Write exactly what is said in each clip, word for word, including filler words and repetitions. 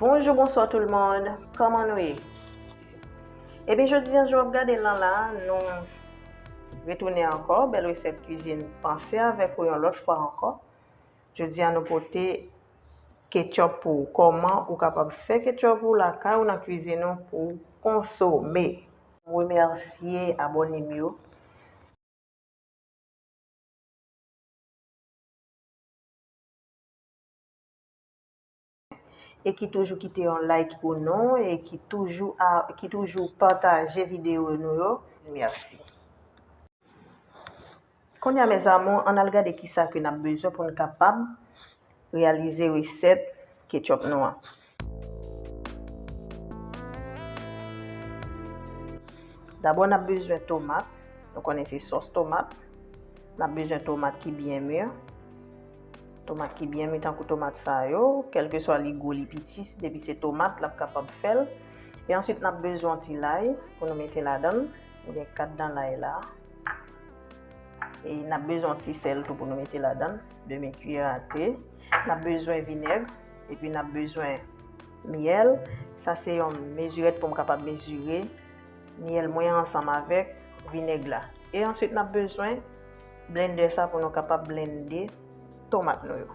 Bonjou, bonswa tout le monde. Kòman nou ye? Ebyen, jodi a, jan w ap gade lan la, nou retounen ankò, bèl resèt kwizin, panse avèk ou yon lòt fwa ankò. Jodi a, nou pote ketchup pou ou. Kòman ou kapab fè ketchup ou lakay ou nan kwizin ou pou w konsome? M remèsye abòne m yo. E ki toujou kite yon like pou nou, e ki toujou a, ki toujou pataje videyo nou yo. Mèsi. Kounye a, mes amours, ann al gade kisa ke n ap bezwen pou n kapab reyalize resèt ketchup nou an. Dabò, n ap bezwen tomat. Nou konnen se sòs tomat. N ap bezwen tomat ki byen mi. Tomat ki byen mi, tankou tomat sa yo, kèlkeswa li gwo, li piti, depi se tomat, l ap kapab fè l. E answit, n ap bezwen yon ti lay pou nou mete ladan l. M gen kat dan lay la. E n ap bezwen yon ti sèl tou pou nou mete ladan l, demi kiyè a te. N ap bezwen vinèg, epi n ap bezwen myèl. Sa se yon mezirèt pou m kapab mezire myèl mwen ansanm avèk vinèg la. E answit, n ap bezwen blendè sa pou nou kapab blende tomat nou yo.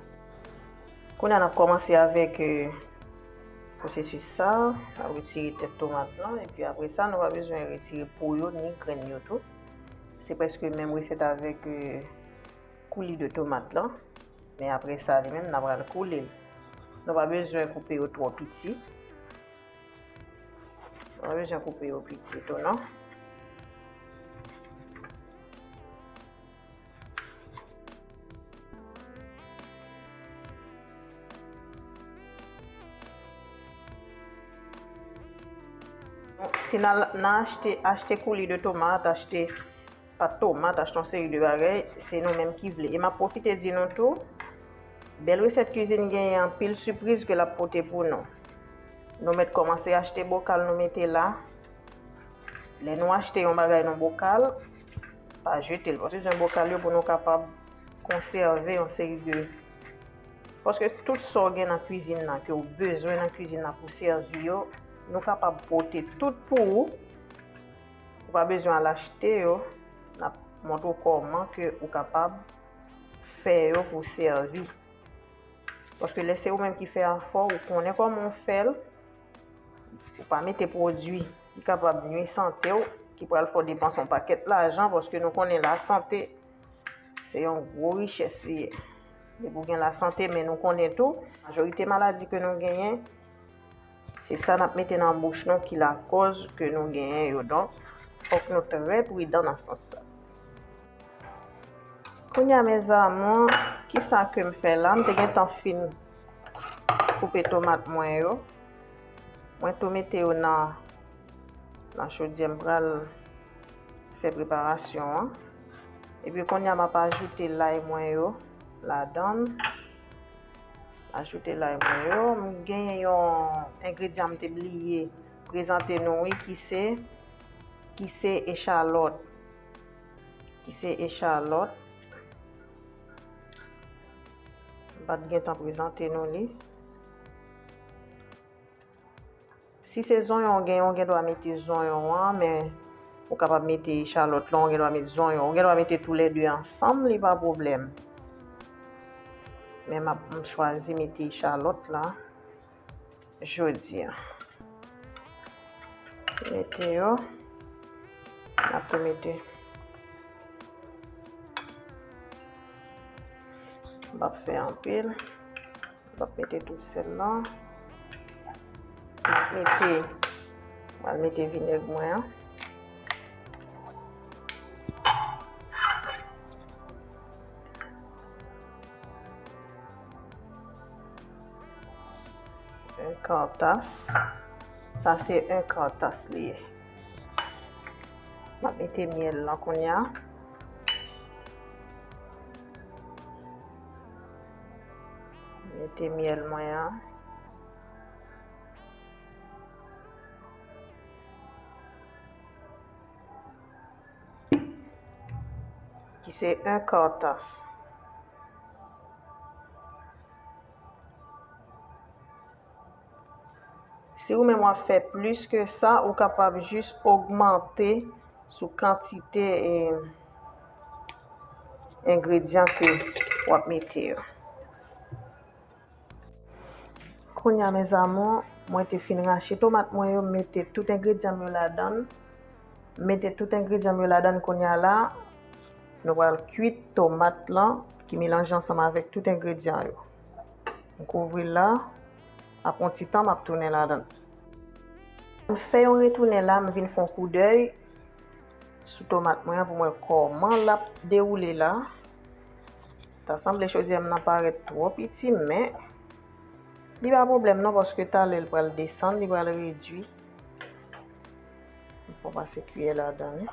Kounye a, n ap kòmanse avèk, eh, pwosesis sa. N ap retire tèt tomat lan, epi apre sa, nou pa bezwen retire po yo ni grenn yo tou. Se prèske menm resèt avèk, eh, kouli de tomat lan. Men apre sa, li menm, n a pral koule l. Nou pa bezwen koupe yo twò piti. Nou pa bezwen koupe yo piti tou, non. Si n al, n a achte, achte kouli de tomat, achte pat tomat, achte yon seri de bagay, se nou menm ki vle. E m ap pwofite di nou tou, bèl resèt kwizin genyen anpil sipriz ke l ap pote pou nou. Nou mèt kòmanse achte bokal, nou mete la. Lè nou achte yon bagay nan bokal, pa jete l. Paske se yon bokal yo pou nou kapab konsève yon seri de, paske tout sa w gen nan kwizin nan, ke w bezwen nan kwizin nan pou sèvi yo, nou kapab pote tout pou ou. Ou pa bezwen al achte yo. N ap montre w kòman ke ou kapab fè yo pou sèvi. Paske lè se ou menm ki fè afè w, ou konnen kòman w fè l. Ou pa mete pwodui ki kapab nwi sante w, ki pral fè w depanse yon pakèt lajan, paske nou konnen lasante se yon gwo richès li ye. Depi w gen lasante, men nou konnen tou, majorite maladi ke nou genyen, se sa n ap mete nan bouch nou ki lakòz ke nou genyen yo. Donk, fòk nou trè pridan nan sans sa. Kounye a, mes amours, kisa ke m fè la? M te gentan fin koupe tomat mwen yo. Mwen tou mete yo nan, nan chodyè, m pral fè preparasyon an. Epi kounye a, m ap ajoute lay mwen yo ladan l. Ajoute lay mwen yo. M genyen yon engredyan m te bliye prezante nou, wi, ki se, ki se echalòt. Ki se echalòt. M pa t gentan prezante nou li. Si se zonyon w genyen, w gen dwa mete zonyon an, men ou kapab mete echalòt lan, w gen dwa mete zonyon, w gen dwa mete toulède ansanm, li pa pwoblèm. Men m ap, m chwazi mete echalòt la jodi a. Mete yo. N ap tou mete. M p ap fè anpil. M p ap mete tout sèl lan. M ap mete, m al mete vinèg mwen an. Un quart tas. Sa se un quart tas li ye. M ap mete myèl lan kounye a. Mete myèl mwen an. Ki se un quart tas. Si ou menm w ap fè plis ke sa, ou kapab jis ogmante sou kantite, e, engredyan ke w ap mete yo. Kounye a, mes amours, mwen te fin rache tomat mwen yo, m mete tout engredyan m yo ladan l. M mete tout engredyan m yo ladan l kounye a la. Nou pral kwit tomat lan ki melanje ansanm avèk tout engredyan yo. M kouvri l la. Apre yon ti tan, m ap tounen ladan l. M fè yon retounen la, m vin fè yon koudèy sou tomat mwen an pou m wè kòman l ap dewoule la. Ta sanble chodyè m nan parèt twò piti, men li pa pwoblèm non, paske talè l pral desann, li pral redui. M fè pase kiyè ladan li.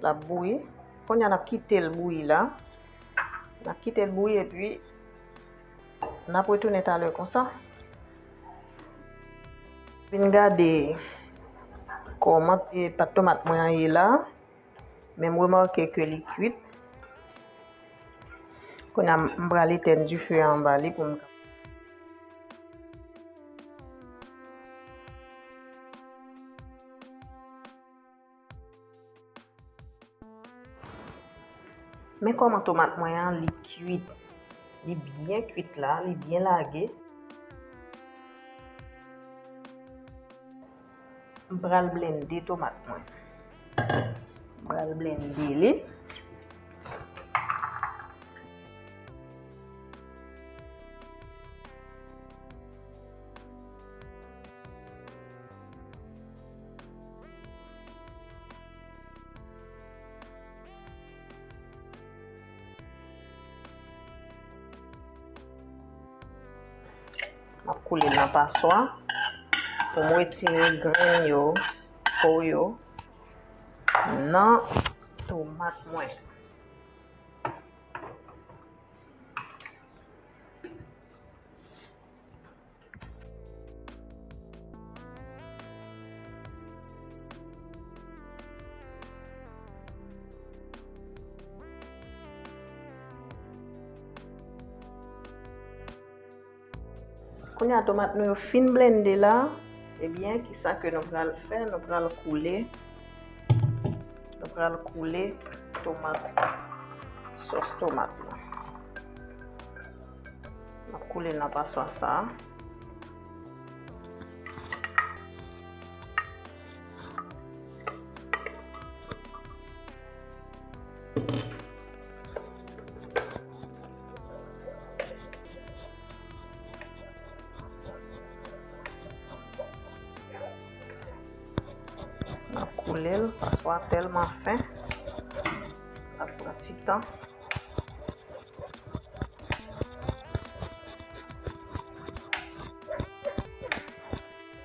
L ap bouyi. Kounye a n ap kite l bouyi la. N ap kite l bouyi epi n ap retounen talè konsa. Vin gade kòman, e, pat tomat mwen an ye la. Men m remake ke li kwit. Kounye a m pral etèn dife a anba li pou m Men kòman tomat mwen an, li kwit. Li byen kwit la, li byen lage. M pral blende tomat mwen. M pral blende li. M ap koule l nan paswa pou m retire grenn yo, po yo, nan tomat mwen. Kounye a tomat nou yo fin blende la, ebyen, kisa ke nou pral fè? Nou pral koule, nou pral koule tomat, sòs tomat la. N ap koule l nan paswa sa a. N ap koule l, paswa tèlman fen. L ap pran ti tan.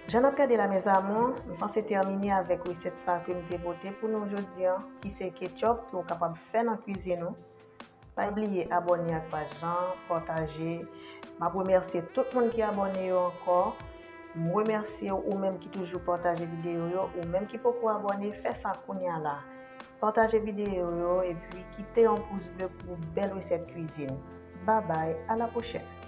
Jan n ap gade la, mes amours, m sanse tèmine avèk resèt sa ke m te pote pou nou jodi a, ki se ketchup ke w kapab fè nan kwizin ou. Pa bliye abòne ak paj lan, pataje. M ap remèsye tout moun ki abòne yo ankò. M remèsye ou menm ki toujou pataje videyo yo, ou menm ki poko abòne, fè sa kounye a la. Pataje videyo yo epi kite yon pous ble pou bèl resèt kwizin. Babay, a la pwochèn!